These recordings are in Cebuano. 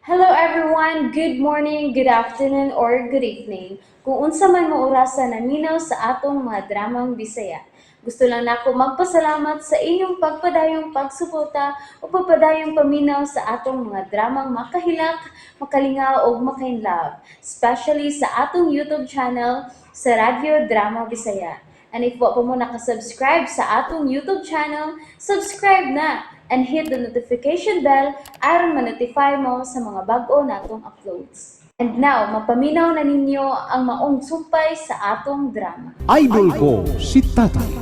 Hello everyone! Good morning, good afternoon, or good evening. Kung unsa man mo orasa naminaw sa atong mga dramang Bisaya. Gusto lang nako magpasalamat sa inyong pagpadayong pagsuporta o pagpadayong paminaw sa atong mga dramang makahilak, makalingaw ug makainlove, especially sa atong YouTube channel sa Radyo Drama Bisaya. And if wa pa mo nakasubscribe sa atong YouTube channel, subscribe na and hit the notification bell aron ma-notify mo sa mga bag-o natong uploads. And now, mapaminaw na ninyo ang maong sumpay sa atong drama. Idol ko si Tatay.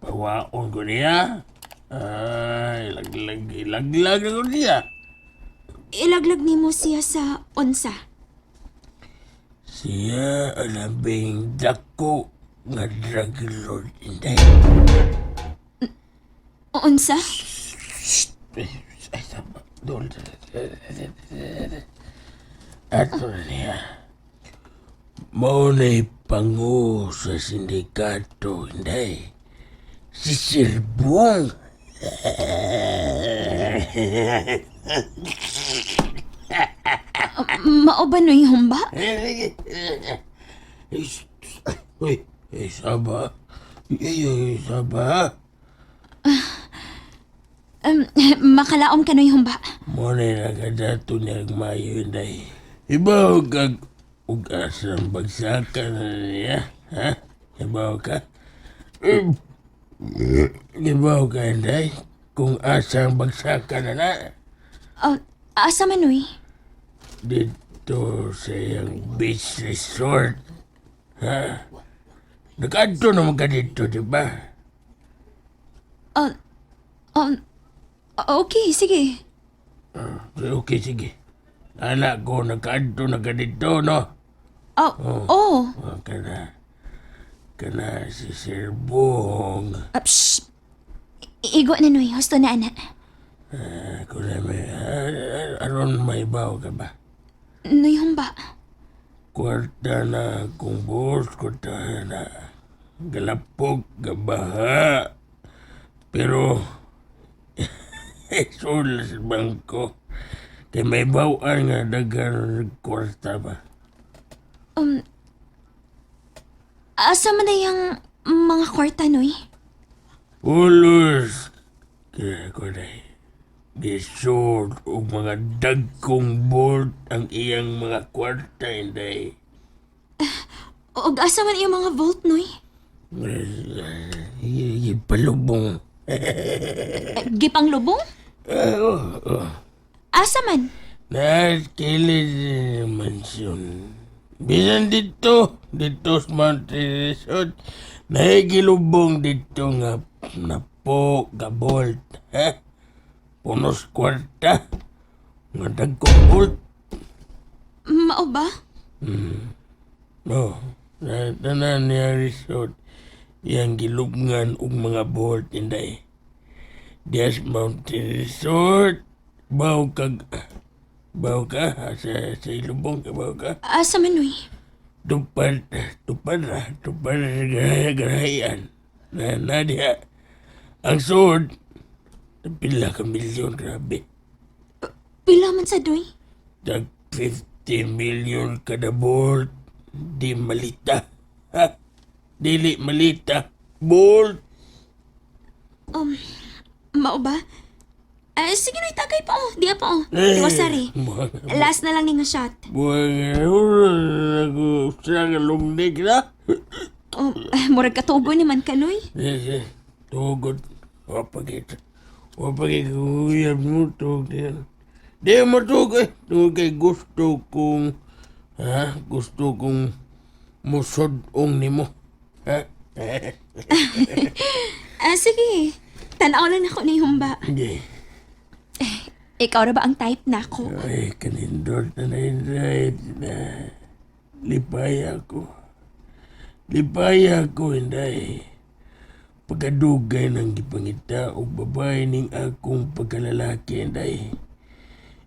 Pawaon ko niya. Ay, laglag, ilaglag ko niya. Ilaglag nimo siya sa unsa. Siya ang labing dako nga drug lord, Inday. Unsa? Ay, sama. Doon. Ato na niya. Maunay pangu sa sindikato, Inday. Si Sirbong. Mao ba noy humba? Uy, eh, saba. Eh, eh, saba. Makalaom ka noy humba. Mo na nagadato niya ang mayo, Inday. Ibaw kag ug asang bagsakan na niya, ha? Ibaw ka? Ibaw ka, Inday? Kung asang bagsakan na na, Oh, asa man noy? Dito sa iyang beach resort. Ha? Nakaadto naman ka dito, di ba? Oh, okay, sige. Okay, sige. Anak ko, nakaadto na ka dito, no? Oh, oh. Oh, kana, kana si Sir Bong. Ah, psh. Igo na noy, husto na ana. Ako na may, aron may baw ka ba? Noy humba. Kwarta na akong boss, kwarta na. Galapog, gabaha. Pero, sul sa bangko. Kay may bawaan nga daghan kwarta ba? Asa man na yung mga kwarta noy? Ulos! Kaya ko na gisod og mga dagkong bolt ang iyang mga kwarta, Inday. Og asa man iyang mga vault noy? Palubong. Eh, Gipanglubong? Oh. Asa man? Nakilid mansyon. Bisan dito, dito sa Mountain Resort, nahigilubong dito nga napo gabolt. Ha? Punos kwarta. Nga dagkong bolt. Mao ba? No, na tanan niya resort. Yang gilubngan og mga bolt, Inday. Dias Mountain Resort. Baw kag baw ka sa ilubong ka baw ka. Asa man noy? Tupad tupad ra tupad sa garayan. Na na diha. Ang sword pila ka milyon, grabe. Pila man sa doy? Tag 50 million kada bolt. Di malita. Ha? Dili malita. Bolt. Mao ba? Ah, sige noy, tagay pa oh. Diya pa oh. Eh, Tiwasari. buwag- Last na lang ni nga shot. Buwag ako sa lungnig na. Oh, murag katugo ni man ka noy. Yes, yes. Tugod. Wapagit. Wapagit kuyab mo tugod yan. Di mo tugod eh. Tugod kay gusto kong, ha? Gusto kong musod-ong nimo. Ha? Ah, sige. Tanaw lang ako ni humba. Hindi. Ikaw ra ba ang type nako? Ay, kanindot na nainday na lipaya ko. Lipaya ko, Inday. Pagkadugay ng gipangita og babae ning akong pagkalalaki, Inday.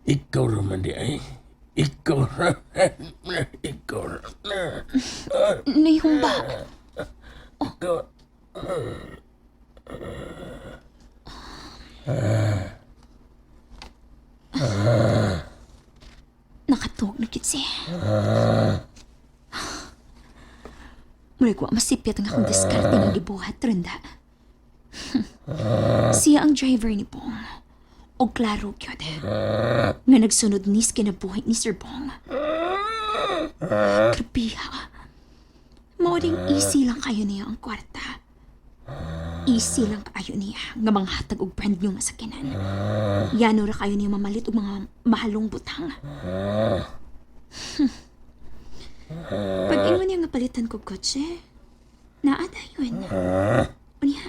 Ikaw raman di ay. Ikaw ra. Ikaw ra. Noy humba. Ikaw. Nakatuog na gid siya. Murag wa masipyat ang akong diskarte nga gibuhat runda. Siya ang driver ni Bong. Og klaro gyud nga nagsunod ni sa kinabuhi ni Sir Bong. Grabiha. Mao ding easy lang kayo niya ang kwarta. Easy lang kayo niya nga manghatag og brand new nga sakyanan. Yano ra kayo niya mamalit og mga mahalong butang. Pag ingon niya nga palitan ko kotse, naa dayon. Unya,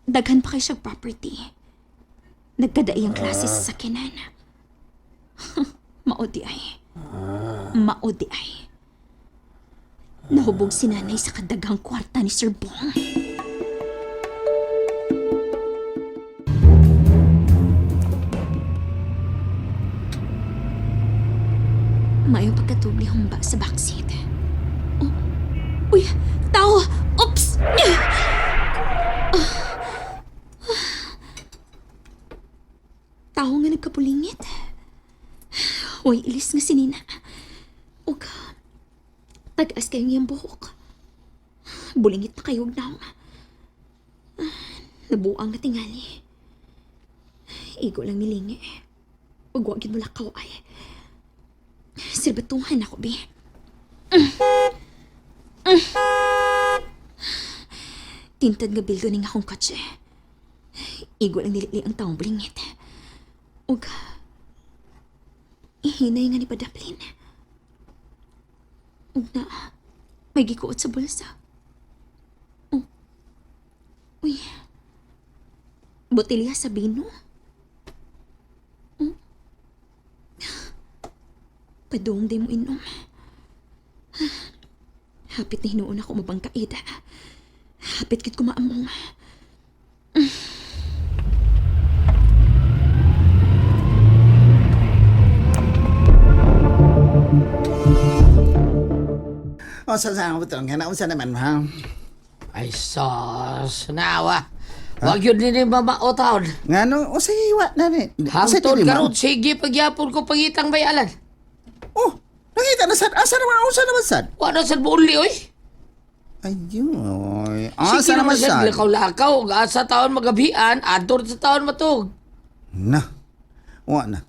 daghan pa kay siya property. Nagkadaiyang klase sa sakyanan. Mao diay. Mao diay. Nahubog si nanay sa kadaghang kwarta ni Sir Bong. Maayong pagkatug ni Humba sa backseat. Oh. Uy! Tao! Oops! Tao nga nagkapulingit. Uy, ilis nga si Nina. Ug, tag-as kayong iyang buhok. Bulingit na kayo og naong. Nabuang nga tingali. Igo lang nilingi. Ug wa gyud mo lakaw ay. Silbatungan ako, bi. Tintad nga bildo ning akong kotse. Igo lang nilili ang taong bulingit. Ug ihinay nga ni Padaplin. Ug na, may gikuot sa bulsa. Oh. Uy. Botelya sa bino. Oh. Padung di mo inom. Hapit na hinuon ako mabangkaid. Hapit kit kumaamong. O sa sa butong nga unsa naman ha? Ay, sos, naawa. Wag yun din yung mamao taon. Ngano usa iwa na ni? Usa Hangtod dili mo? karon, sige pagyapon ko pangitang bayalan. Oh, nakita na sad asa naman unsa naman sad? Wala sa buuli, oy. Ayoy. Asa Sige naman sad, sad? lakaw-lakaw. Asa taon magabian, ador sa taon matug. Na. Wa na.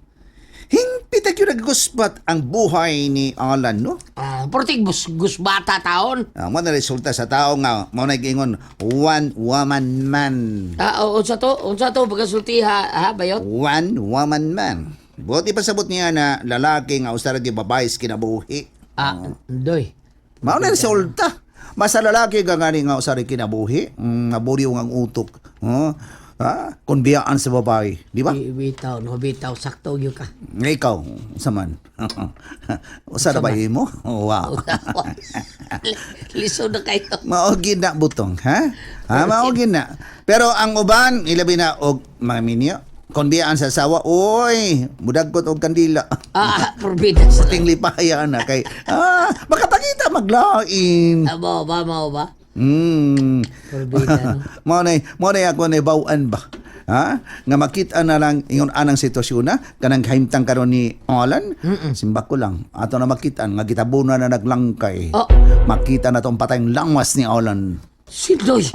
Hingpit gyud nagusbat ang buhay ni Alan, no? Ah, portig bus gusbata taon. Ah, mo na resulta sa tao nga mao na giingon one woman man. Ah, o, unsa to pagasulti ha, ha bayot? One woman man. Buti pasabot niya na lalaki nga usa ra gyud babae sa kinabuhi. Ah, doy. Mao na resulta. Basta lalaki ka gani nga usa ra kinabuhi, naburiw ang utok. Oh, ha? Kung biyaan sa babae, di ba? Bitaw, no bitaw sakto gyud ka. Nga ikaw, usa man. Usa ra ba imo? Wow. Lisod na kayo. Mao gid na butong, ha? Ha, mao gid na. Pero ang uban, ilabi na og mga minyo, kung biyaan sa asawa, oy, mudagkot og kandila. Ah, forbidden. Puting lipaya na kay makapakita maglain. Ah, mao ba, mao ba? Forbidden. Mao na ako na bawaan ba? Ha? Nga makita na lang ingon anang sitwasyon na kanang kahimtang karon ni Alan. Simba ko lang ato na makita nga gitabunan na naglangkay. Oh. Makita na tong patayng langwas ni Alan. Sindoy!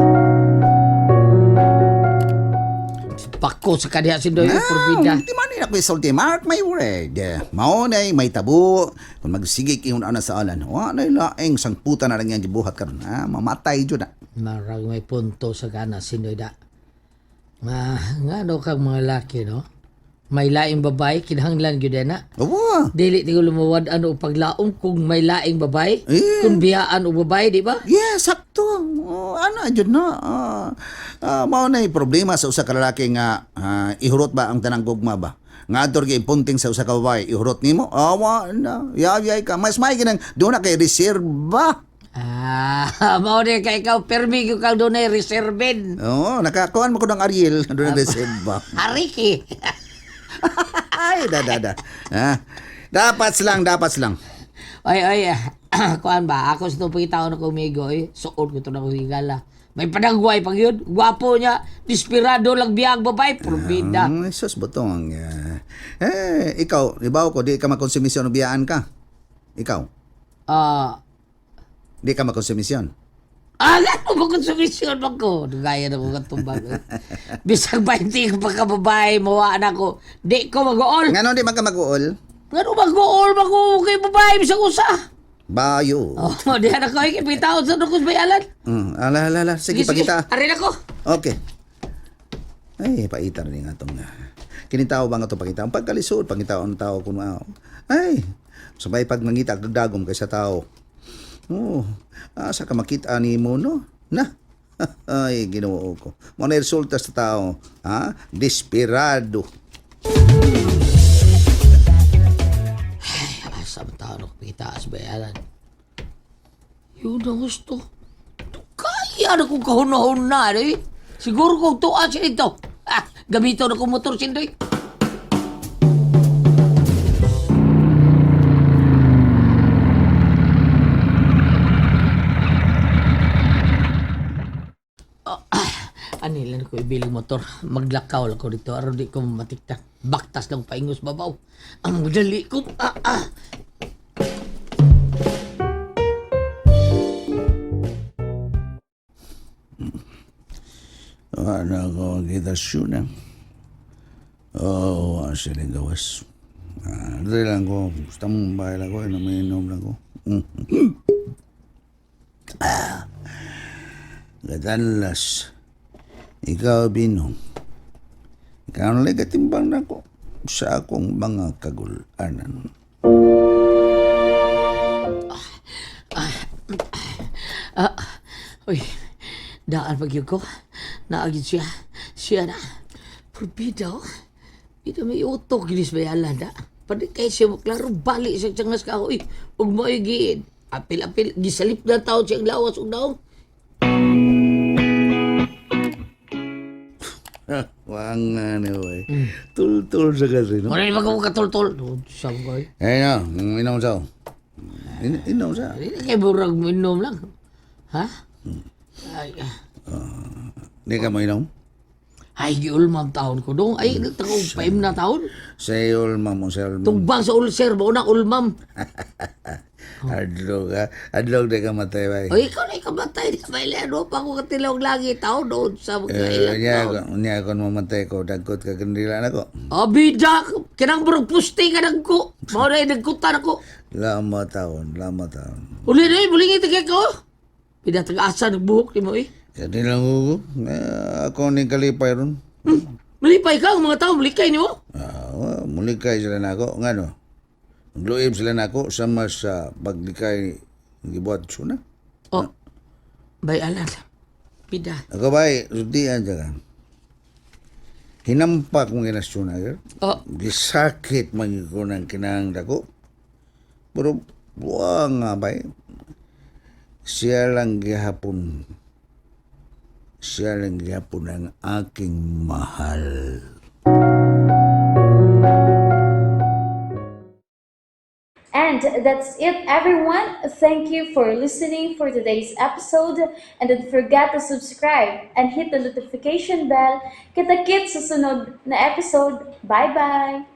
Pako sa kaniya Sindoy, forbida. Di man nila ko isulti. Mark my word. Mao na may tabo. Kung magsigig ingon ana sa Alan, wa na laing sangputan na lang yang gibuhat karon. Ha? Mamatay jud na. Marag may punto sa kana Sindoy da. Ah, nga no kang mga laki no? May laing babae kinahanglan gyud na. Oo. Dili ti lumuwad ano paglaom kung may laing babae, Eh. kung biyaan og babae, di ba? Yeah, sakto. Oh, ano jud na. Mao na problema sa usa ka lalaki nga ihurot ba ang tanang gugma ba? Nga adtor kay punting sa usa ka babae, ihurot nimo? Awa na. Yayay ka. Mas may kinang doon na kay reserba. Ah, mao ni kay ikaw permi gyud kang dunay reserben. Oo, nakakuan mo ko ng Ariel, doon na reserba. Hariki. Ay, da da da. Ah, dapat lang, dapat lang. Ay, ay, kuan ba? Ako sa itong pagkitaon na kumigo, eh. Suod ko ito na higala. May padagway pag yun. Gwapo niya. Desperado lang biyag babae. Probida. Sus, butong. Eh, ikaw, ibaw ko, di ka makonsumisyon o biyaan ka. Ikaw, di ka makonsumisyon. Alam mo ba kung sumisyon ba ko? Gaya na ko katumbang. Bisag 20 ka pa ka babae, mawaan ako. Di ko mag-uol. Nga di man ka mag-uol? Ngano mag-uol ba ko kay babae bisag usa? Bayo. Oh, di na ko ikipitaon sa dukos bayalan. Ala, ala, ala. Sige, pagita. Arin ako. Okay. Ay, paita rin nga itong... Kinitao ba nga itong pangita? Ang pagkalisod, pangitao ang tao kung ano. Ay, sabay pag nangita, dagdagom kaysa tao. Oo, asa ka makita ni mo, no? Na, ay, ginoo ko. Mo na resulta sa tao, ha? Desperado. Ay, asa man tao na pagitaas bayalan. Yun ang gusto. Kaya na kong kahuna-huna, eh. Siguro kung tuwa siya ito. Ah, gamito na kong motor siya ito. Anilan ko ibiling motor. Maglakaw lang ko dito. Aron di ko matikta. Baktas lang paingos babaw. Ang dali ko. Ah, ah. Ano ako kita suna. Oo, oh, sila gawas. Ah, dali lang ko. Gusto mong bahay lang ko. Inom-inom lang ko. Ah. Gadanlas. Ikaw, Bino. Ikaw ang katimbang na ko sa akong mga kagulanan. Ah, uy, daan pag ko. Naagin siya. Siya na. Purbida, oh. Bida may utok, ginis bayalan na. Pwede kay siya mo, klaro, bali siya tiyangas ka, uy. Huwag mo igiin. Apil-apil, gisalip na taon siyang lawas ug daong. Wang ano eh. Tul-tul sa kasi, no? Wala naman ko katultol. Oh, sabi ko, eh. Eh, no, inom sa. Inom sa. Hindi kay burag mo inom lang. Ha? Ay, ah. Di ka mo inom? Ay, giulmam taon ko dong. Ay, tako, paim na taon. Sa ulma mo, sa ulma. Tumbang sa ulcer, ba na ulmam. Adlog ka. Adlog di ka matay, bay. O ikaw na ikamatay, di ka mailan. Ano pa ako katilong lagi taon doon sa mga Eh, ilang niya taon. ako, niya ako mamatay ko, dagkot ka kandila na ko. O, bida! Kinang burong puste ka nagko. Mao na yung nagkutan ako. Lama taon, lama taon. Uli na eh, muling itigay ko. Bida, taga-asa nagbuhok ni mo eh. Kandila ko, eh, ako ni kalipay ron. Malipay ka, ang mga tao, malikay ni mo. Ah, wa, mulikay sila na ako, nga no. Nagluib sila na ako sama sa paglikay gibuhat suna. O, bay alan. Bida. Ako bay, sultian siya ka. Hinampak mong ginasuna, girl. O, Gisakit man gyud ko ng kinahang dako. Pero buwa nga bay. Siya lang gihapon. Siya lang gihapon ang aking mahal. And that's it, everyone. Thank you for listening for today's episode. And don't forget to subscribe and hit the notification bell. Kita-kits sa sunod na episode. Bye-bye!